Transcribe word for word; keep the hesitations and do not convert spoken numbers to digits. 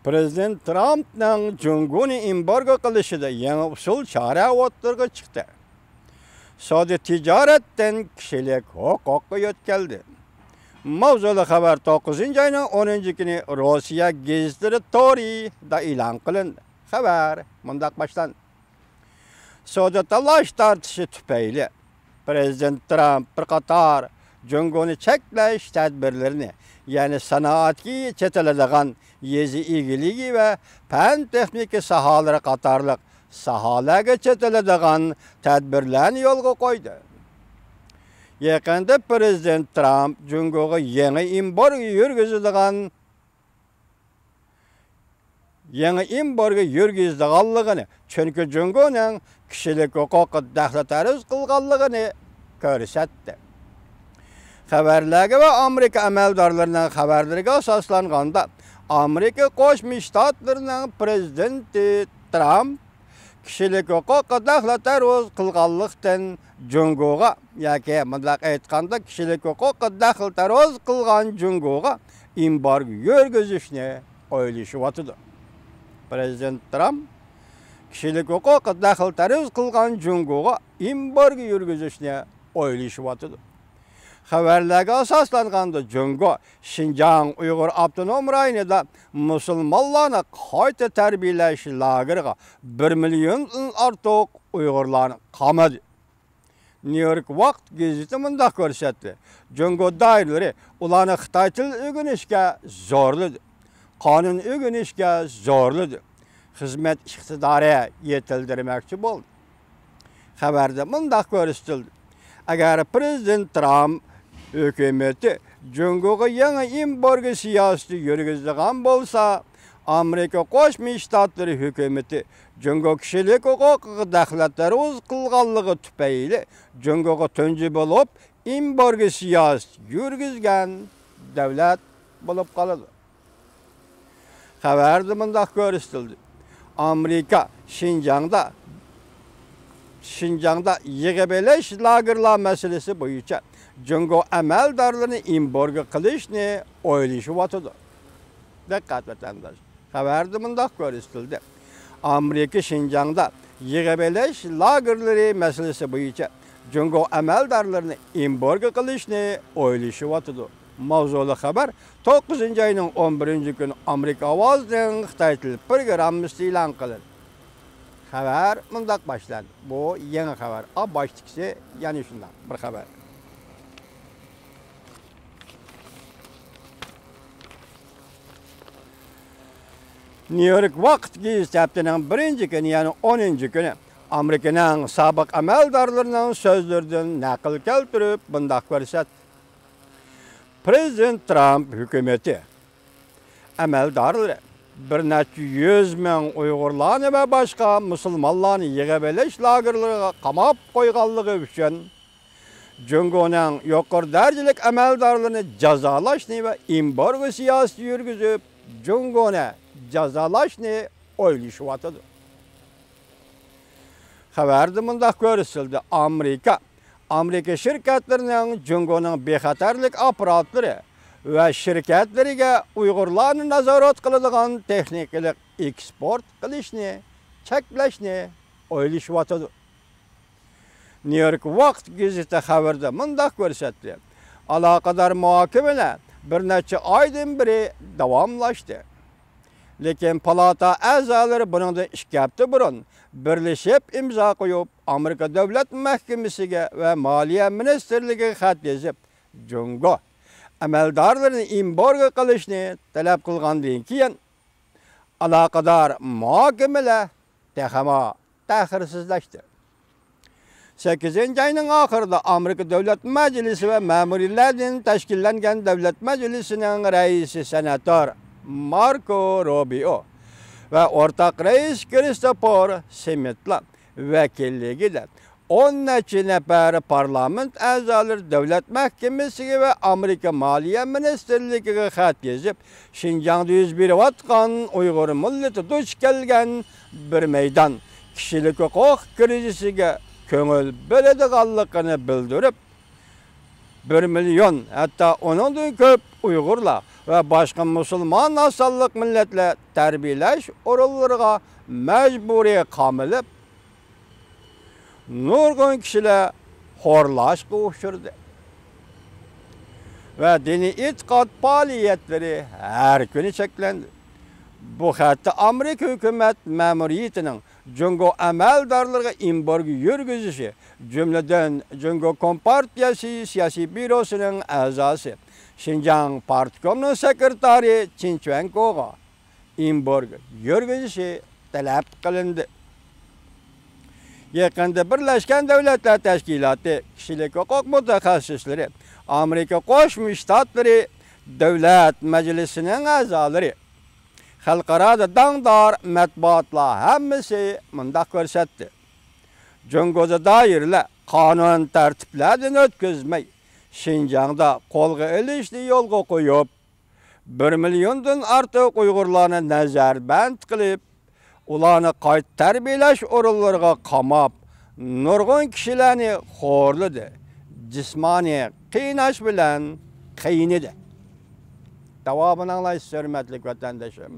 پرېزىدېنت ترامپنىڭ جۇڭگونى ئېمبارگو قىلىشىدا يېڭى ئۇسۇل چارە ئوتتۇرىغا چىقتى. سودا تىجارەتتىن كىشىلىك ھوقۇققا يۆتكەلدى. ماۋزۇلۇق خەۋەر توققۇزىنچى ئاينىڭ ئونىنچى كۈنى روسىيە گېزىتلىرى تورىدا ئېلان قىلىندى. خەۋەر مۇنداق باشلاندى. سودا تالاش-تارتىشى تۈپەيلى پرېزىدېنت ترامپ بىر قاتار جۇڭگونى چەكلەش تەدبىرلىرىنى، يەنى سانائەتكە چېتىلىدىغان يېزا ئىگىلىكى ۋە پەن-تېخنىكا ساھەلىرى قاتارلىق ساھەلەرگە چېتىلىدىغان تەدبىرلەرنى يولغا قويدى. يېقىندا پرېزىدېنت ترامپ جۇڭگوغا يېڭى ئېمبارگو يۈرگۈزىدىغان يېڭى ئېمبارگو يۈرگۈزىدىغانلىقىنى، چۈنكى جۇڭگونىڭ كىشىلىك ھوقۇققا دەخلى-تەرۇز قىلغانلىقىنى كۆرسەتتى. خەۋەرلەرگە ۋە ئامېرىكا ئەمەلدارلىرىنىڭ خەۋەرلىرىگە ئاساسلانغاندا، ئامېرىكا قوشما شتاتلىرىنىڭ پرېزىدېنتى ترامپ كىشىلىك ھوقۇققا دەخلى-تەرۇز قىلغانلىقتىن، جۇڭگوغا، ياكى مۇنداق ئېيتقاندا، كىشىلىك ھوقۇققا دەخلى-تەرۇز قىلغان جۇڭگوغا ئېمبارگو يۈرگۈزۈشنى ئويلىشىۋاتىدۇ. پرېزىدېنت ترامپ كىشىلىك ھوقۇققا دەخلى-تەرۇز قىلغان جۇڭگوغا ئېمبارگو يۈرگۈزۈشنى ئويلىشىۋاتىدۇ. خەۋەرلەرگە ئاساسلانغاندا، جۇڭگو شىنجاڭ ئۇيغۇر ئاپتونوم رايونىدا مۇسۇلمانلارنى قايتا تەربىيەلەش لاگېرىغا بىر مىليوندىن ئارتۇق ئۇيغۇرلارنى قامىدى. نيۇ يورك ۋاقىت گېزىتى مۇنداق كۆرسەتتى: جۇڭگو دائىرىلىرى ئۇلارنى خىتاي تىلى ئۆگىنىشكە زورلىدى، قانۇن ئۆگىنىشكە زورلىدى، خىزمەت ئىقتىدارى يېتىلدۈرمەكچى بولدى. خەۋەردە مۇنداق كۆرسىتىلدى: ئەگەر پرېزىدېنت ترامپ ھۆكۈمىتى جۇڭگوغا يېڭى ئېمبارگو سىياسىتى يۈرگۈزىدىغان بولسا، ئامېرىكا قوشما شتاتلىرى ھۆكۈمىتى جۇڭگو كىشىلىك ھوقۇقىغا دەخلەت تەرۇز قىلغانلىقى تۈپەيلى جۇڭگوغا تۇنجى بولۇپ ئېمبارگو سىياسىتى يۈرگۈزگەن دۆلەت بولۇپ قالىدۇ. خەۋەردە مۇنداق كۆرسىتىلدى: ئامېرىكا شىنجاڭدا، شىنجاڭدا يىغىۋېلىش لاگېرلار مەسىلىسى بويىچە جۇڭگو ئەمەلدارلىرىنى ئېمبارگو قىلىشنى ئويلىشىۋاتىدۇ. دىققەت، ۋەتەنداش! خەۋەردە مۇنداق كۆرسىتىلدى: ئامېرىكا شىنجاڭدا يىغىۋېلىش لاگېرلىرى مەسىلىسى بويىچە جۇڭگو ئەمەلدارلىرىنى ئېمبارگو قىلىشنى ئويلىشىۋاتىدۇ. ماۋزۇلۇق خەۋەر توققۇزىنچى ئاينىڭ ئون بىرىنچى كۈنى ئامېرىكا ئاۋازىنىڭ خىتاي تىلى پروگراممىسىدا ئېلان قىلىندى. خەۋەر مۇنداق باشلاندى. بۇ يېڭى خەۋەر. ئا، باشتىكىسى يەنە شۇنداق بىر خەۋەر. نيۇ يورك ۋاقىت گېزىتى ھەپتىنىڭ بىرىنچى كۈنى، يەنى ئونىنچى كۈنى ئامېرىكىنىڭ سابىق ئەمەلدارلىرىنىڭ سۆزلىرىدىن نەقىل كەلتۈرۈپ، مۇنداق كۆرسەتتى: پرېزىدېنت ترامپ ھۆكۈمىتى ئەمەلدارلىرى بىر نەچچە يۈز مىڭ ئۇيغۇرلارنى ۋە باشقا مۇسۇلمانلارنى يىغىۋېلىش لاگېرلىرىغا قاماپ قويغانلىقى ئۈچۈن جۇڭگونىڭ يۇقىرى دەرىجىلىك ئەمەلدارلىرىنى جازالاشنى ۋە ئېمبارگو سىياسىتى يۈرگۈزۈپ، جۇڭگونى جازالاشنى ئويلىشىۋاتىدۇ. خەۋەردە مۇنداق كۆرسىتىلدى: ئامېرىكا، ئامېرىكا شىركەتلىرىنىڭ جۇڭگونىڭ بىخەتەرلىك ئاپپاراتلىرى ۋە شىركەتلىرىگە ئۇيغۇرلارنى نازارەت قىلىدىغان تېخنىكىلىق ئېكسپورت قىلىشنى چەكلەشنى ئويلىشىۋاتىدۇ. نيۇ يورك ۋاقىت گېزىتى خەۋىرىدە مۇنداق كۆرسەتتى: ئالاقىدار مۇھاكىمىلەر بىر نەچچە ئايدىن بېرى داۋاملاشتى. لېكىن پالاتا ئەزالىرى بۇنىڭدىن ئىككى ھەپتە بۇرۇن بىرلىشىپ ئىمزا قويۇپ، ئامېرىكا دۆلەت مەھكىمىسىگە ۋە مالىيە مىنىستىرلىكىگە خەت يېزىپ، جۇڭگو ئەمەلدارلىرىنى ئېمبارگو قىلىشنى تەلەپ قىلغاندىن كېيىن، ئالاقىدار مۇھاكىمىلەر تېخىمۇ تەخىرسىزلەشتى. سەككىزىنچى ئاينىڭ ئاخىرىدا ئامېرىكا دۆلەت مەجلىسى ۋە مەمۇرىيلەردىن تەشكىللەنگەن دۆلەت مەجلىسىنىڭ رەئىسى سېناتور ماركو روبىئو ۋە ئورتاق رەئىس كىرىستوپور سمىتلا ۋەكىللىكىدە ئون نەچچە نەپەر پارلامېنت ئەزالىرى دۆلەت مەھكىمىسىگە ۋە ئامېرىكا مالىيە مىنىستىرلىكىگە خەت يېزىپ، شىنجاڭدا يۈز بېرىۋاتقان ئۇيغۇر مىللىتى دۇچ كەلگەن بىر مەيدان كىشىلىك ھوقۇق كىرىزىسىگە كۆڭۈل بۆلىدىغانلىقىنى بىلدۈرۈپ، بىر مىليون، ھەتتا ئۇنىڭدىن كۆپ ئۇيغۇرلار ۋە باشقا مۇسۇلمان ئاز سانلىق مىللەتلەر تەربىيەلەش ئورۇنلىرىغا مەجبۇرىي قامىلىپ، نۇرغۇن كىشىلەر خورلاشقا ئۇچرىدى ۋە دىنىي ئېتىقاد پائالىيەتلىرى ھەر كۈنى چەكلەندى. بۇ خەتتە ئامېرىكا ھۆكۈمەت مەمۇرىيىتىنىڭ جۇڭگو ئەمەلدارلىرىغا ئېمبارگو يۈرگۈزۈشى، جۈملىدىن جۇڭگو كومپارتىيەسى سىياسىي بيۇروسىنىڭ ئەزاسى، شىنجاڭ پارتكومنىڭ سېكرېتارى چىن چۈەنگوغا ئېمبارگو يۈرگۈزۈشى تەلەپ قىلىندى. يېقىندا بىرلەشكەن دۆلەتلەر تەشكىلاتى كىشىلىك ھوقۇق مۇتەخەسسىسلىرى، ئامېرىكا قوشما شتاتلىرى دۆلەت مەجلىسىنىڭ ئەزالىرى، خەلقئارادا داڭدار مەتبۇئاتلار ھەممىسى مۇنداق كۆرسەتتى: جۇڭگودا دائىرىلەر قانۇن تەرتىپلەردىن ئۆتكۈزمەي، شىنجاڭدا قولغا ئېلىشنى يولغا قويۇپ، بىر مىليوندىن ئارتۇق ئۇيغۇرلارنى نەزەربەند قىلىپ، ئۇلارنى قايتا تەربىيەلەش ئورۇنلىرىغا قاماپ، نۇرغۇن كىشىلەرنى خورلىدى، جىسمانىي قىيناش بىلەن قىينىدى. داۋامىنى ئاڭلايسىز، ھۆرمەتلىك ۋەتەندىشىم.